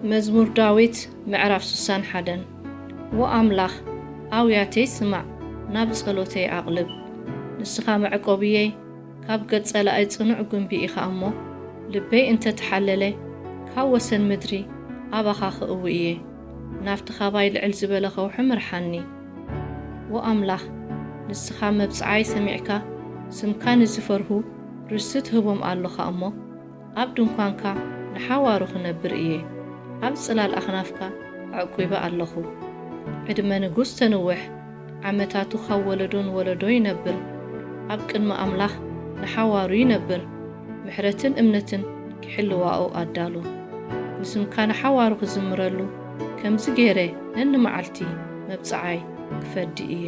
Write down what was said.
መዝሙር ዳዊት ምዕራፍ ስሳን ሓደን። ዎ ኣምላኽ፣ ኣውያተይ ስማዕ፣ ናብ ጸሎተይ ኣቕልብ። ንስኻ መዕቆብየይ፣ ካብ ገጽ ጸላኢ ጽኑዕ ግንቢ ኢኻ እሞ፣ ልበይ እንተ ተሓለለ፣ ካብ ወሰን ምድሪ ኣባኻ ክእዊ እየ። ናብቲ ካባይ ልዕል ዝበለ ኸውሒ ምርሓኒ። ዎ ኣምላኽ፣ ንስኻ መብጽዓይ ሰሚዕካ፣ ስምካ ንዝፈርሁ ርስቲ ትህቦም ኣሎኻ እሞ፣ ኣብ ድንኳንካ ንሓዋሩ ክነብር እየ። ኣብ ጽላል ኣኽናፍካ ኣዕቂበ ኣለኹ። ዕድመ ንጉስ ተንውሕ፣ ዓመታቱ ካብ ወለዶ ንወለዶ ይነብር። ኣብ ቅድሚ ኣምላኽ ንሓዋሩ ይነብር፣ ምሕረትን እምነትን ክሕልዋኡ ኣዳሉ። ንስምካ ንሓዋሩ ክዝምረሉ፣ ከምዚ ገይረ ነንመዓልቲ መብጽዓይ ክፈዲ እየ።